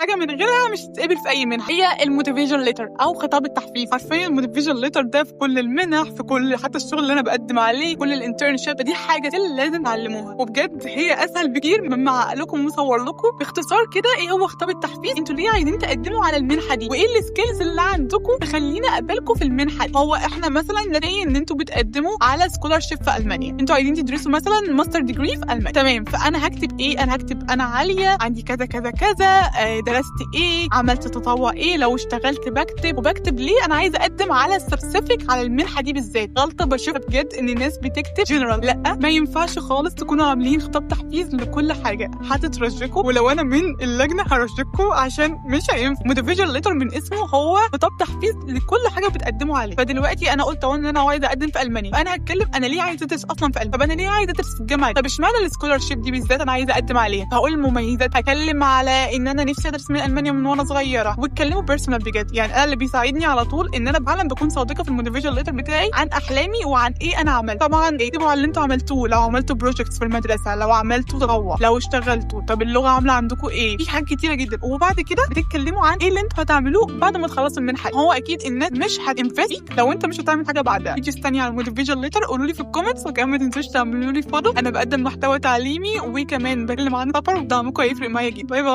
حاجة من غيرها مش هتتقبل في اي منحه، هي ال motivation letter او خطاب التحفيز. حرفيا ال motivation letter ده في كل المنح، في كل حتى الشغل اللي انا بقدم عليه، كل ال internship، دي حاجة لازم تعلموها. وبجد هي اسهل بكتير مما عقلكم مصور لكم. باختصار كده، ايه هو خطاب التحفيز؟ انتوا ليه عايزين تقدموا على المنحة دي، وايه ال skills اللي عندكم تخلينا اقبلكم في المنحة دي؟ هو احنا مثلا نلاقي ان انتوا بتقدموا على scholarship في المانيا، انتوا عايزين تدرسوا مثلا master degree في المانيا، تمام؟ فانا هكتب ايه؟ انا هكتب انا عالية عندي كذا كذا كذا، درست ايه، عملت تطوع ايه، لو اشتغلت بكتب، وبكتب ليه انا عايزه اقدم على specific على المنحة دي بالذات. غلطه بشوفها بجد ان الناس بتكتب جنرال، لا ما ينفعش خالص تكونوا عاملين خطاب تحفيز لكل حاجه، هتترجكوا. ولو انا من اللجنة هرشكوا عشان مش هينفع. motivation letter من اسمه هو خطاب تحفيز لكل حاجة بتقدموا عليه. فدلوقتي انا قلت اهو ان انا عايزه اقدم في المانيا، فانا هتكلم انا ليه عايزه ادرس اصلا في المانيا، طب انا ليه عايزه ادرس في الجامعة، طب اشمعنى ال scholarship دي بالذات انا عايزه اقدم عليها، فهقول المميزات، هتكلم على ان انا نفسي ادرس من المانيا من وانا صغيره. واتكلموا personal بجد، يعني انا اللي بيساعدني على طول ان انا فعلا بكون صادقة في ال motivation letter بتاعي عن احلامي وعن ايه انا عملت. طبعا اكتبوا على اللي انتوا عملتوه، لو عملتوا projects في المدرسه، لو عملتوا تطوع، لو اشتغلتوا، طب اللغة عامله عندكم ايه، في حاجات كتيرة جدا. وبعد كده بتتكلموا عن ايه اللي انتوا هتعملوه بعد ما تخلصوا المنحة. هو اكيد الناس مش هت invest لو انت مش هتعمل حاجة بعدها. فيديوز تانية على ال motivation letter قولوا لي في ال comments، وكمان ما تنسوش تعملوا لي follow. انا بقدم محتوى تعليمي وكمان بتكلم عن سفر، ودعمكم هيفرق معايا جدا. bye bye.